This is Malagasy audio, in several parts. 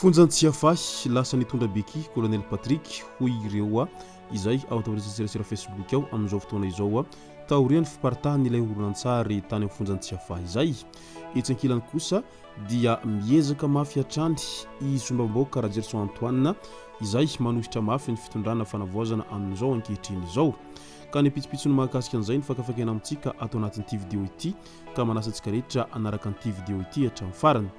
Fonjan'i Tsiafahy, lasa nitondra beky Colonel Patrick, hoy ireo izay ao an-tambajotran-tserasera Facebook ao amin'izao fotoana izao taorian'ny fiparitahan'ilay horonantsary tany amin'ny fonjan'i Tsiafahy izay. Etsy ankilany kosa dia miezaka mafy hatrany i Solombavambahoaka Rajerison Antoine izay manohitra mafy ny fitondrana fanavaozana amin'izao ankehitriny izao. Ka ny pitsopitsony mahakasika an'izay no fakafakaina amintsika ato anatin'ity video ity ka manasa antsika rehetra hanaraka an'ity video ity hatramin'ny farany.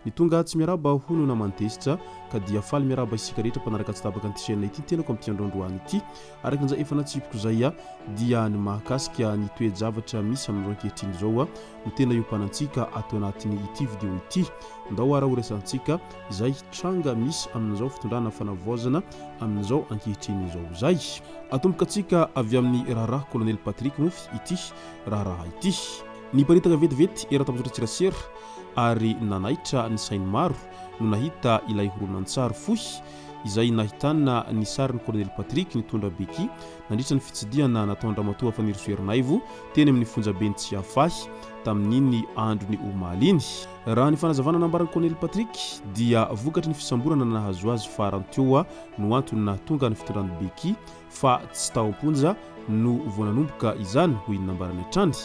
Ny tonga tsy miarahaba hono naman'i Tezitra ka dia faly miarahaba isika rehetra mpanaraka tsy tapaka an'ity chaîne ity ny tenako amin'ity andro androany ity. Araka izay efa natsipiko izay dia ny mahakasika ny toe-javatra misy amin'izao ankehitriny izao no tena iompanantsika ato anatin'ny ity video ity. Ndao ara horesahantsika izay tranga misy amin'izao fitondrana fanavaozana amin'izao ankehitriny izao izay. Atomboka antsika avy amin'ny raharaha Colonel Patrick moa ity raharaha ity. Niparitaka vetivety eran-tambajotran-tserasera ary nanaitra ny sain'ny maro no nahita ilay horonantsary fohy izay nahitana ny sarin'ny Kolonely Patrick nitondra beky nandritra ny fitsidihana nataon-dRamatoa Fanirisoa Ernaivo teny amin'ny fonjaben'i Tsiafahy tamin'iny andron'ny omaly iny. Raha ny fanazavana nambaran'ny Kolonely Patrick dia vokatry ny fisamborana nahazo azy farany teo no antony nahatonga ny fitondrany beky fa tsy tao am-ponja no vao nanomboka izany, hoy ny nambarany hatrany.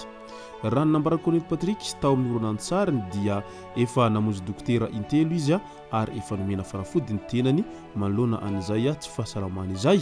Raha ny nambaran'i Colonel Patrick tao amin'ny horonantsariny dia efa namonjy dokotera intelo izy ary efa nomena fanafody ny tenany manoloana an'izay tsy fahasalamany izay.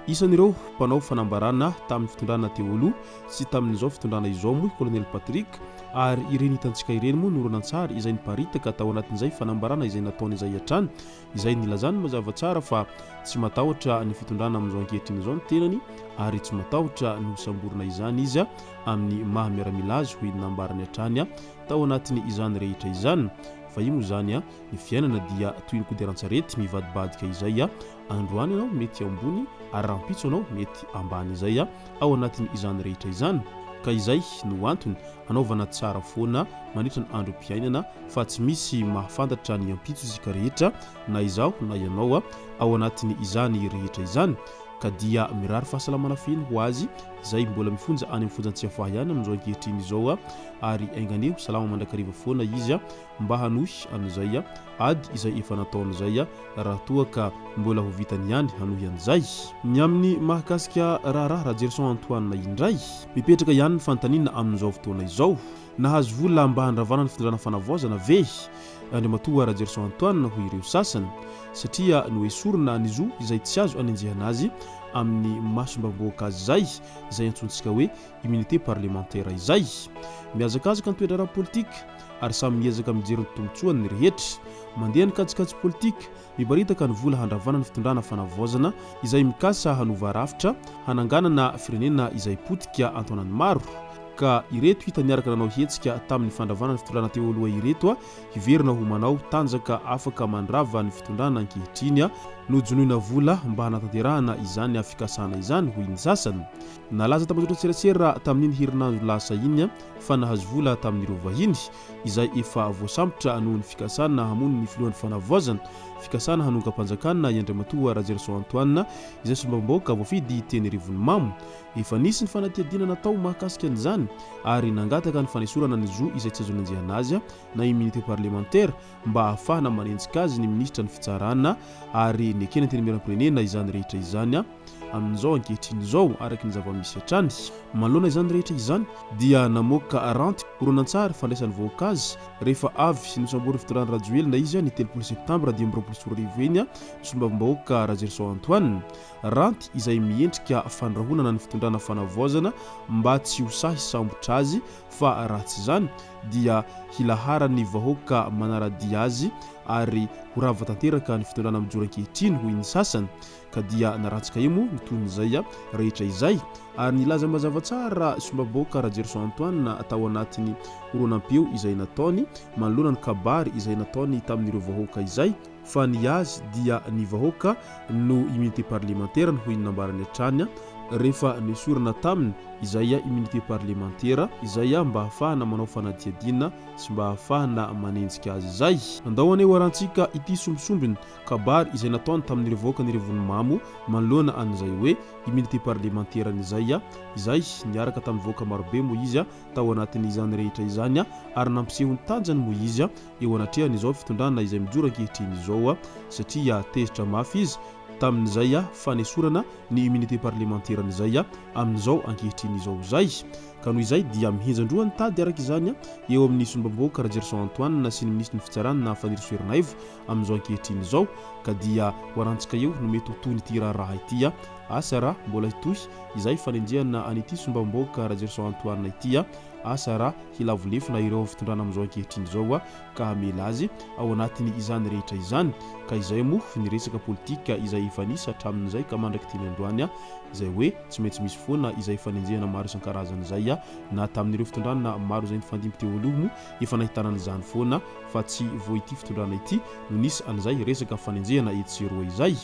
Isan'ireo mpanao fanambarana tamin'ny fitondrana teo aloha sy tamin'izao fitondrana izao moa i Colonel Patrick ary ireny hitantsika ireny moa ny horonantsary izay niparitaka tao anatin'izay fanambarana izay nataony izay hatrany izay nilazany mazava tsara fa tsy matahotra ny fitondrana amin'izao ankehitriny izao ny tenany ary tsy matahotra ny hosamborina izany izy amin'ny maha miaramila azy hoy ny nambarany hatrany tao anatin'ny izany rehetra izany. Fa io moa izany ny fiainana dia toy ny kodiaran-tsarety mivadibadika izay androany ianao mety ambony ary rahampitso ianao mety ambany izay ao anatin'ny izany rehetra izany ka izay no antony anaovana tsara foana mandritra ny androm-piainana fa tsy misy mahafantatra ny ampitso isika rehetra na izaho na ianao ao anatin izany rehetra izany ka dia mirary fahasalamana feno ho azy izay mbola mifonja any amin'ny fonjan'i Tsiafahy ihany amin'izao ankehitriny izao ary enganie ho salama mandrakariva foana izy mba hanohy an'izay ady izay efa nataony izay raha toa ka mbola ho vitany ihany hanohy an'izay. Ny amin'ny mahakasika raharaha Rajerison Antoine indray, mipetraka ihany ny fanontaniana amin'izao fotoana izao, nahazo vola mba handravana ny fitondrana fanavaozana ve Andriamatoa Rajerison Antoine hoy ireo sasany satria noesorina ny zo izay tsy azo anenjehana azy amin'ny masom-bahoaka azy izay, izay antsointsika hoe immunité parlementaire izay. Mihazakazaka ny toe-draharaha politika ary samy miezaka mijery ny tombontsoany ny rehetra. Mandeha ny kajikajy politika, mibaritaka ny vola handravana ny fitondrana fanavaozana izay mikasa hanova rafitra hananganana firenena izay potika an-taonany maro. Ka ireto hita niaraka nanao hetsika tamin'ny fandravana ny fitondrana teo aloha ireto hiverina ho manao tanjaka afaka mandrava ny fitondrana ankehitriny nojonoina vola mba hanatanterahana izany fikasana izany hoy ny sasany. Nalaza tambajotran-tserasera tamin'iny herinandro lasa iny fa nahazo vola tamin'ireo vahiny izay efa voasambotra noho ny fikasana hamono ny filohan'ny fanavaozana, fikasana hanongam-panjakana i Andriamatoa Rajerison Antoine izay solombavambahoaka voafidy teny Rivonimamo. Efa nisy ny fanadihadiana natao mahakasika an'izany ary nangataka ny fanesorana ny zo izay tsy azo nanenjehana azy na immunité parlementaire mba hahafahana manenjika azy ny minisitra ny fitsarana ary neken'ny Antenimierampirenena izany rehetra izany. Amin'izao ankehitriny izao, araka ny zava-misy hatrany, manoloana izany rehetra izany, dia namoaka ranty horonantsary fandraisan'ny vahoaka azy rehefa avy nosamborin'ny fitondrana Rajoelina izy ny 30 septambra 2025 iny ny solombavambahoaka Rajerison Antoine. Ranty izay miendrika fandrahonana ny fitondrana fanavaozana mba tsy ho sahy hisambotra azy fa raha tsy izany dia hilaharan'ny vahoaka manara-dia azy ary ho rava tanteraka ny fitondrana mijoro ankehitriny, hoy ny sasany. Ka dia naratsika eo moa ny tohin'izay rehetra izay ary nilaza mazava tsara Sombaboka Rajerison Antoine tao anatin'ny horonam-peo izay nataony manoloana ny kabary izay nataony tamin'ireo vahoaka izay fa ny azy dia ny vahoaka no immunité parlementaire-ny hoy ny nambarany hatrany rehefa nesorina taminy izay immunité parlemantera izay mba hahafahana manao fanadihadiana sy mba hahafahana manenjika azy izay. Andao anie hoarantsika ity sombisombiny kabary izay nataony tamin'ireo vahoaka nirevon'ny mamo manoloana an'izay hoe immunité parlemantera-ny izay izay niaraka tamin'ny vahoaka marobe moa izy tao anatin'izany rehetra izany ary nampiseho ny tanjany moa izy eo anatrehan'izao fitondrana izay mijoro ankehitriny izao satria tezitra mafy izy tamin'izay fanesorana ny immunité parlementaire-ny izay amin'izao ankehitriny izao izay. Ka noho izay dia mihenjan-droa ny tady araka izany eo amin'ny solombavambahoaka Rajerison Antoine sy ny minisitry ny fitsarana Fanirisoa Ernaivo amin'izao ankehitriny izao ka dia ho arantsika eo no mety ho tohin'ity raharaha ity. Asa raha mbola hitohy izay fanenjehana an'ity solombavambahoaka Rajerison Antoine ity. Asa raha hilavo lefona ireo fitondrana amin'izao ankehitriny izao ka hamela azy ao anatin' izany rehetra izany. Ka izay moa ny resaka politika izay efa nisy hatramin'izay ka mandrak'ity ny androany izay hoe tsy maintsy misy foana izay fanenjehana maro isan-karazany izay na tamin'ireo fitondrana maro izay nifandimby teo aloha moa efa nahitana an'izany foana fa tsy vao ity fitondrana ity no nisy an'izay resaka fanenjehana etsy sy eroa izay.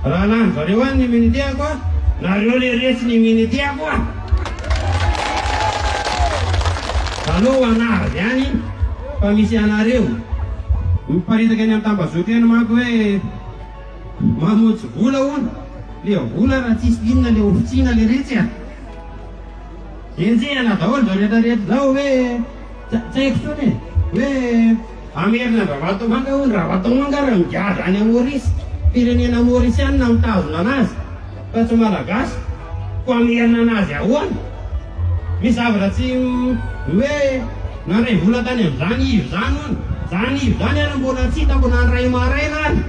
Raha lany zareo any ny immunité-ako a, nareo le resy ny immunité-ako a! Aleo anavy any fa misy anareo. Miparitaka eny amin'ny tambazotra eny manko hoe mamotsy vola hono, le vola raha tsisy inona le hofotsiana le retsy a! Enjehina daholo zao rehetra rehetra zao hoe tsy haiko tsony e! Hoe hamerina an-dRavatomanga hono, Ravatomanga ary migadra any Maurice, firenena maurisianina mitazona anazy fa tsy malagasy, koa hamerina anazy ahoana? Misy zavatra tsy ny hoe nandray vola tany amin'izany Yves izany hono, izany Yves izany ary mbola tsy hitako na indray maraina ary.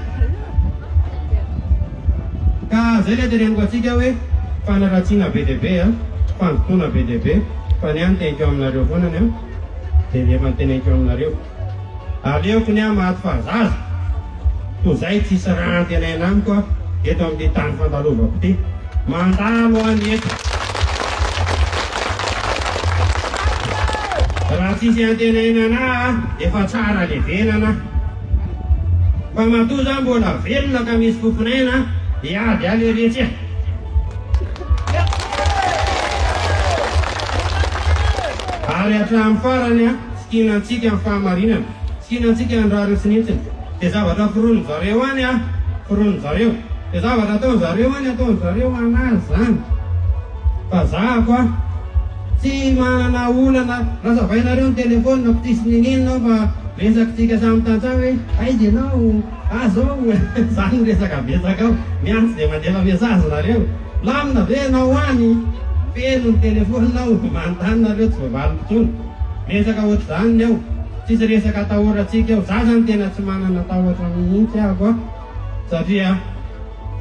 Ka zay le teneniko antsika hoe fanaratsiana be dia be an, fandotoana be dia be, fa ny ahy ny teniko aminareo foana ny an, dia ny efa niteneniko aminareo. Aleoko ny ahy maty fahazaza, toa zay tsisy raha antenaina amiko aho eto amin'ity tany fandalovako ity. Mandalo aho ny eto. Raha tsisy antenaina anah efa tsara levenana. Fa matoa za mbola velona ka misy fofon'aina hiady ahy leretsy a! Ary hatramin'ny farany a, tsy tianantsika ny fahamarinana, tsy tianantsika ny rariny sy ny hitsiny. Dia zavatra foronin zareo any a, foronin zareo. Dia zavatra ataon zareo any ataon zareo anazy zany. Fa zahako a. Tsy manana olana, raha savainareo ny telephone ko tsisy nininona ao fa resakitsika samy tantsaha hoe aiza ianao, ah zao, zany ny resaka betsaka ao, miantso dia mandefa message nareo, milamina ve ianao any, feno ny telephone ao, manontany nareo tsy voavaliko intsony, resaka ohatr'izany ny ao, tsisy resaka atahorantsika ao, za zany tena tsy manana tahotra mihitsy aho a, satria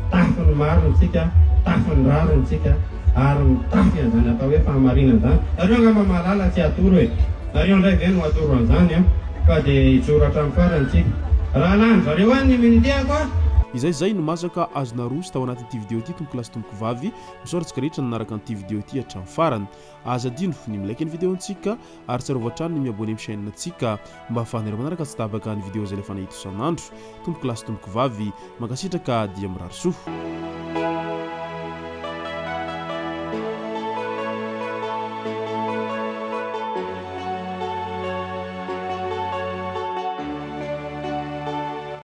mitafy ny marina tsika, mitafy ny rariny tsika. ary mitafy an'izany atao hoe fahamarinana izany. Nareo angamba mahalala tsy atoro e! Nareo indray ve no atoro an'izany an! Fa dia hijoro hatramin'ny farany tsika. Raha lany zareo any ny immunité-ako a! Izay izay no masaka azo naroso tao anatin'ity video ity tompoko lahy sy tompoko vavy, misaotra antsika rehetra nanaraka an'ity video ity hatramin'ny farany. Aza adino ny mi-like ny video ntsika ary tsarovy hatrany ny mi-abonner amin'ny chaîne ntsika mba ahafahanareo manaraka tsy tapaka ny video izay alefanay eto isan'andro. Tompoko lahy sy tompoko vavy, mankasitraka dia mirary soa.